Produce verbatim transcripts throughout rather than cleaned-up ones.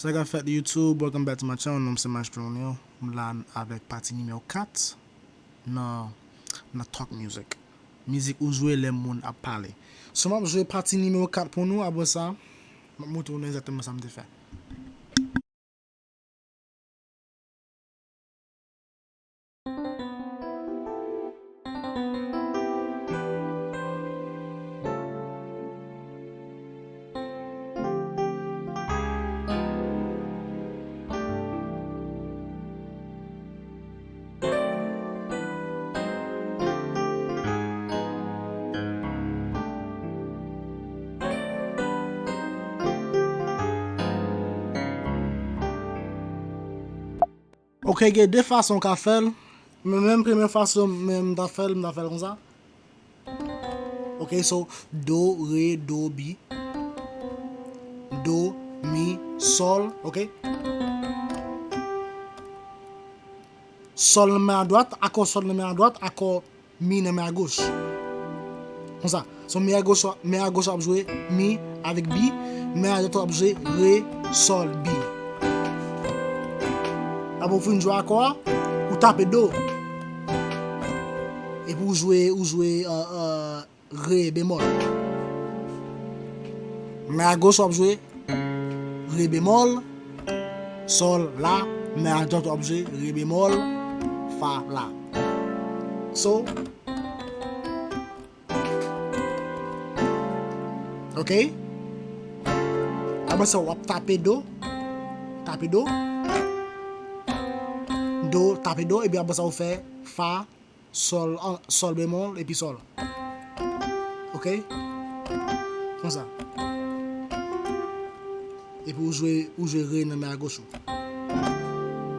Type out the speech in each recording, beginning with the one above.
Sa k ap fèt YouTube, welcome back to my channel, non m se Maestro Neil, m la avèk pati nimewo kat nan, nan Talk Music. Mizik ou jwe lè moun ap pale. So m ap jwe pati nimewo kat pou nou, apre sa, m ap montre nou egzakteman sa m te fè. Ok, gen de fason w ka fè l. Men menm premye fason, men m ta fè l, m ta fè l konsa. Ok, so, do, re, do, bi. Do, mi, sòl, ok? Sòl nan men adwat, akò sòl nan men adwat, akò mi nan men agoch. Konsa. So, men agoch, men agoch w ap jwe mi avèk bi, men adwat w ap jwe re, sòl, bi. Apre w fin jwe akò a, ou tape do. Epi w jwe, ou jwe, euh, euh, re bemòl. Men agoch w ap jwe re bemòl, sòl, la, men adwat w ap jwe re bemòl, fa, la. So, ok? Apre sa, w ap tape do, tape do, do, tape do, epi apre sa, w fè fa, sòl, an, sòl bemòl, epi sòl. Ok? Konsa. Epi ou jwe, ou jwe re nan men agoch ou.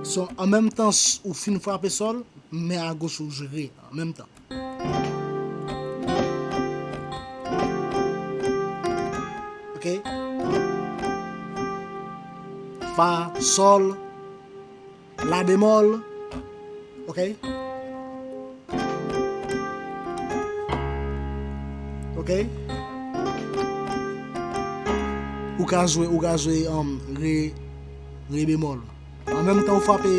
So, an menm tan, s-, ou fin frape sòl, men agoch ou jwe re, an menm tan. Ok? Fa, sòl, la bemòl. Ok? Ok? Ou ka jwe, ou ka jwe, um, re, re bemòl. An menm tan ou frape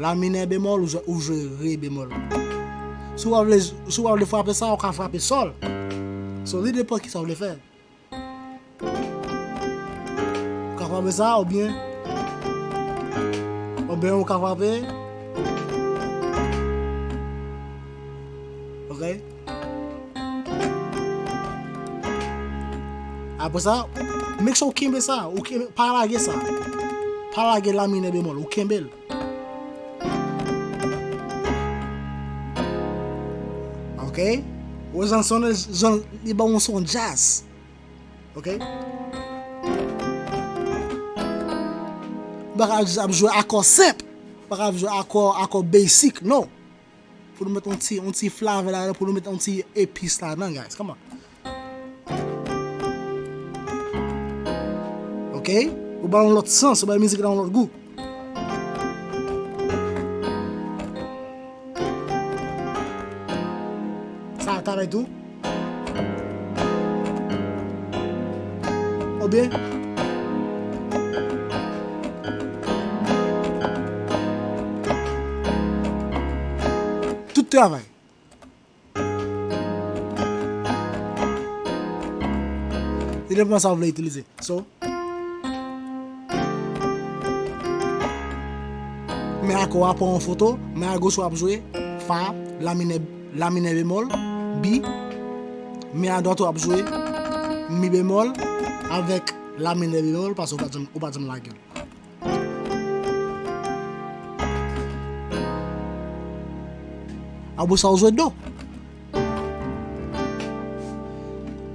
la minè bemòl, ou jwe, ou jwe re bemòl. Si w pa vle, si w pa vle frape sa, ou ka frape sòl. So, li depann ki sa w vle fè. Ou ka frape sa, oubyen, oubyen ou ka frape. Ok? Apre sa, make sure ou kenbe sa. Ou kenbe, pa lage sa. Pa lage la minè bemòl. Ou kenbe l. Ok? Ou jan sonnen, jan li ban yon son jazz. Ok? Ou pa ka ap jwe akò senp. Ou pa ka ap jwe akò, akò basic, non. Pou nou met yon ti, yon ti flavè ladan, pou nou met yon ti epis ladan, guys. Come on. Ok? Ou ba yon lòt sans, ou ba mizik la yon lòt gou. Sa travay tou. Oubyen, tout travay. Li depann sa w vle itilize. So, men akò a pran yon foto, men agoch w ap jwe fa, la minè, la minè bemòl, bi, men adwat w ap jwe mi bemòl avèk la minè bemòl, paske ou pa janm, ou pa janm lage l. Apre sa, ou jwe do.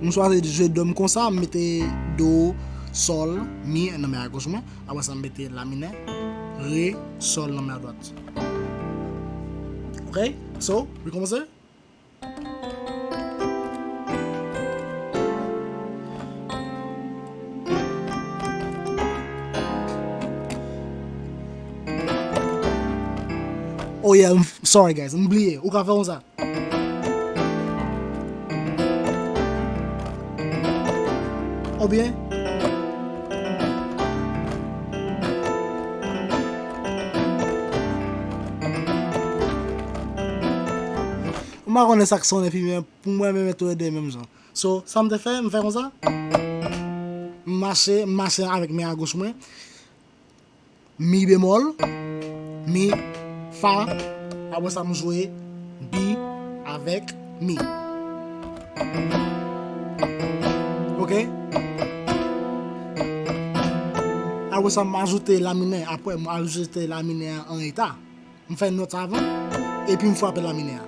M chwazi jwe do m konsa, m mete do, sòl, mi nan men agoch mwen. Apre sa, m mete la minè, re, sòl nan men adwat. Ok? So, rekòmanse. Oh yeah, m, sorry guys, m bliye. Ou ka fè konsa. Oubyen, M pa konnen sa k sonnen pi byen, pou mwen menm tou e de menm jan. So, sa m te fè, m fè konsa. M mache, m mache avèk men a goch mwen. Mi bemòl, mi, fa, apre sa m jwe bi avèk mi. Oke? Apre sa m ajoute la minè, apre m ajoute la minè an eta. M fè nòt sa avan, epi m frape la minè a.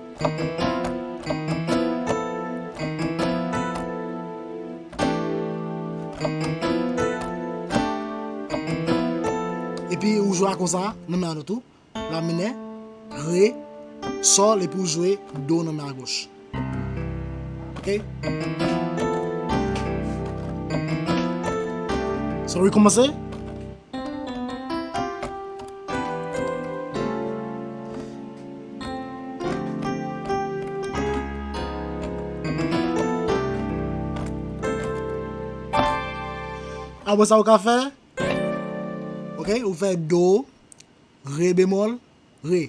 Epi ou jwe a konsa, nan men a dwat ou, la minè, re, sòl, epi ou jwe do nan men a goch. Oke? So, rekòmanse. Apre sa, ou ka fè, oke, ou fè do, re bemòl, re.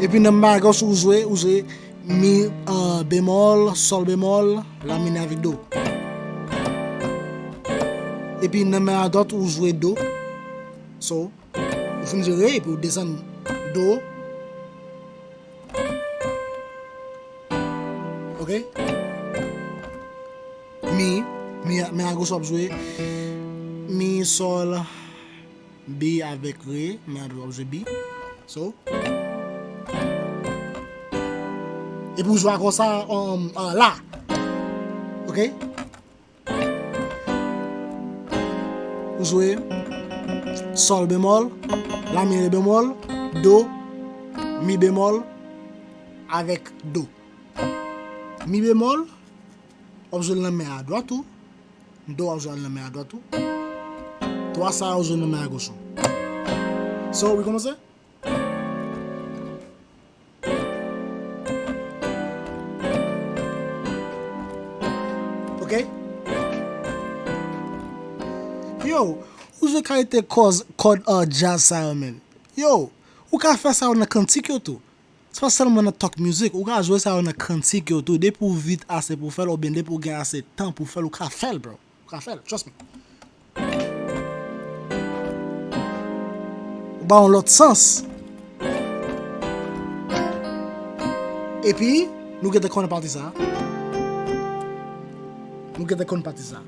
Epi nan men a goch ou jwe, ou jwe mi, ah, bemòl, sòl bemòl, la minè avèk do. Epi nan men a dwat ou jwe do. So, ou fin jwe re, epi ou desann do. Oke? Mi, mi, men a goch w ap jwe mi, sòl, bi avèk re, men a dwat w ap jwe bi. So, epi w jwe a konsa, um, uh, la. Oke? Ou jwe sòl bemòl, la minè bemòl, do, mi bemòl, avèk do. Mi bemòl, w ap jwe l nan men a dwat ou. Do w ap jwe l nan men a dwat ou. Twa sa yo jwe nan men a goch ou. So, wi, kòmanse. Oke? Yo, ou jwe kalite kòz, kòd, uh, djaz sa yo, menm. Yo, ou ka fè sa yo nan kantik yo tou. Se pa sèlman nan talk music, ou ka jwe sa yo nan kantik yo tou. Depi w vit ase pou fè l, oubyen depi w gen ase tan pou fè l, ou ka fè l, bro. Ou ka fè l, trust me. Ou ba yon lòt sans. Epi, nou gentan konnen pati sa. Nou gentan konnen pati sa.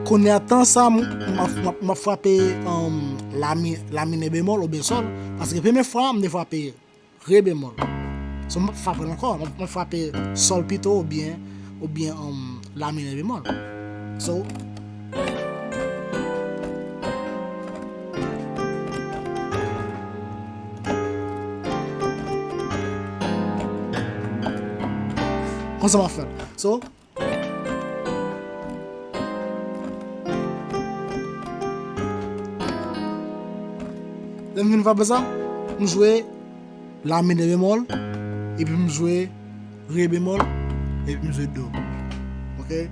Kounye a tan sa, m, m ap, m ap, m ap frape, um, la mi, la minè bemòl oubyen sòl, paske premye fwa, m te frape re bemòl. So, m p ap frape l ankò, m ap, m ap frape sòl pito oubyen, oubyen, um, la minè bemòl. So, konsa m ap fè l. So, lè m fin frape sa, m jwe la minè bemòl, epi m jwe re bemòl, epi m jwe do. Oke?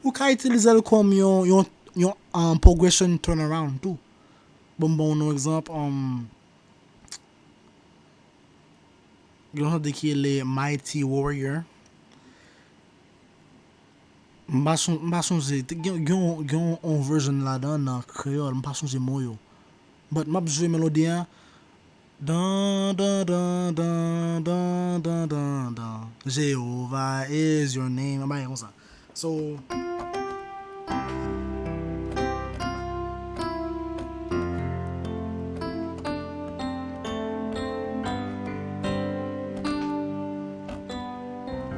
Ou ka itilize l kòm yon, yon, yon, um, progression turnaround tou. Bon, m ban w yon egzanp, um, gen yon chante ki rele Mighty Warrior. M pa son-, m pa sonje, te gen, gen, gen yon version ladan nan kreyòl, m pa sonje mo yo. But m ap jwe melodi an. Dan, dan, dan, dan, dan, dan, dan, dan. Jehovah is your name. Yon bagay konsa. So,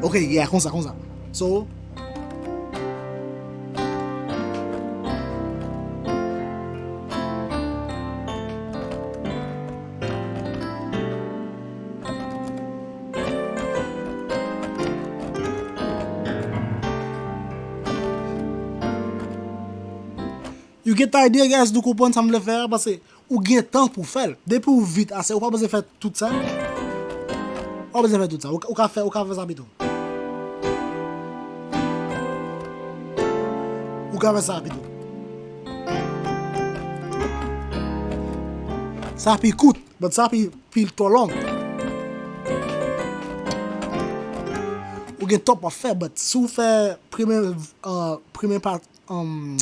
ok, yeah, konsa, konsa. So, you get the idea, guys, nou konprann sa m vle fè a, paske ou gen tan pou fè l. Depi ou vit ase, ou pa bezwen fè tout sa. Ou pa bezwen fè tout sa. Ou, ou ka fè, ou ka fè sa pito. Gade sa pito. Sa pi kout, but sa pi, pi twò long. Ou gen top w ap fè, but si w fè premye, uh, premye pa, um,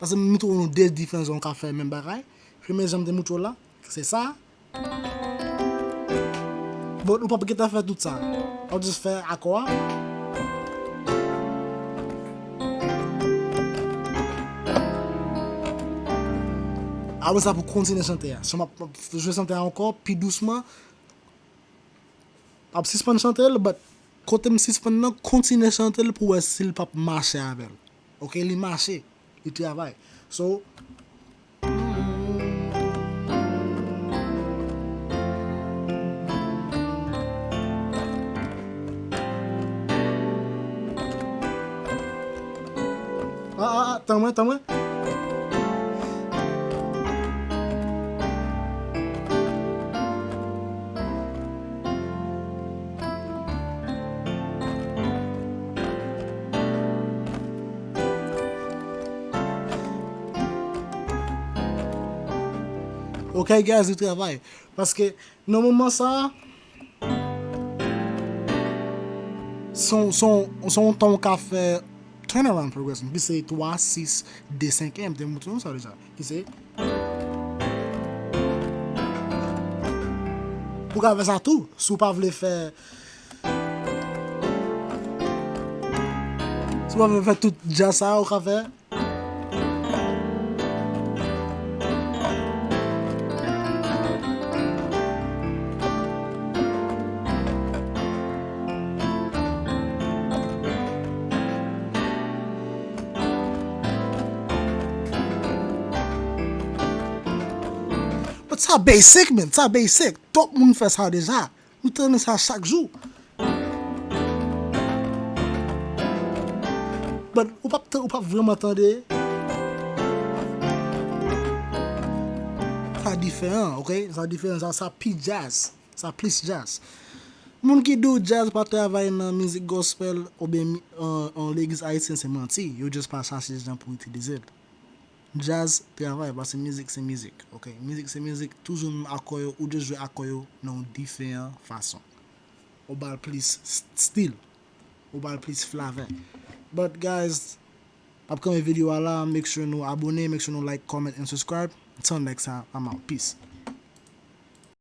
paske m montre nou de diferan jan w ka fè menm bagay. Premye jan m te montre w la, se sa. But ou p ap gentan fè tout sa. W ap just fè akò a. Apre sa pou kontinye chante a. So m ap jwe chante a ankò, pi dousman. M ap sispann chante l, but kote m sispann nan, kontinye chante l pou wè si l p ap mache avè l. Ok, li mache, li travay. So, ah, ah, ah, tann mwen, tann mwen. Ok, guys, li travay. Paske nan moman sa a, se yon, se yon, se yon tan w ka fè turnaround progression, ki se twa, sis, de, senk, en, m te montre nou sa deja. Ki se, ou ka fè sa tou, si w pa vle fè, si w pa vle fè tout djaz sa, ou ka fè. But sa basic, man, sa basic. Twòp moun fè sa deja. Nou tande sa chak jou. But ou p ap, ou p ap vrèman tande. Sa diferan, ok? Sa diferan, sa, sa pi djaz. Sa plis djaz. Moun ki di w djaz pa travay nan mizik gospel oubyen mi-, an, an legliz ayisyen, se manti. Yo just pa chache jan pou itilize l. Djaz travay, paske mizik se mizik, ok? Mizik se mizik, toujou menm akò yo, ou just jwe akò yo nan yon diferan fason. Ou ba l plis s-, stil, ou ba l plis flavè. But guys, m ap kanpe videyo a la, make sure nou abone, make sure nou like, comment and subscribe. Until next time, I'm out. Peace.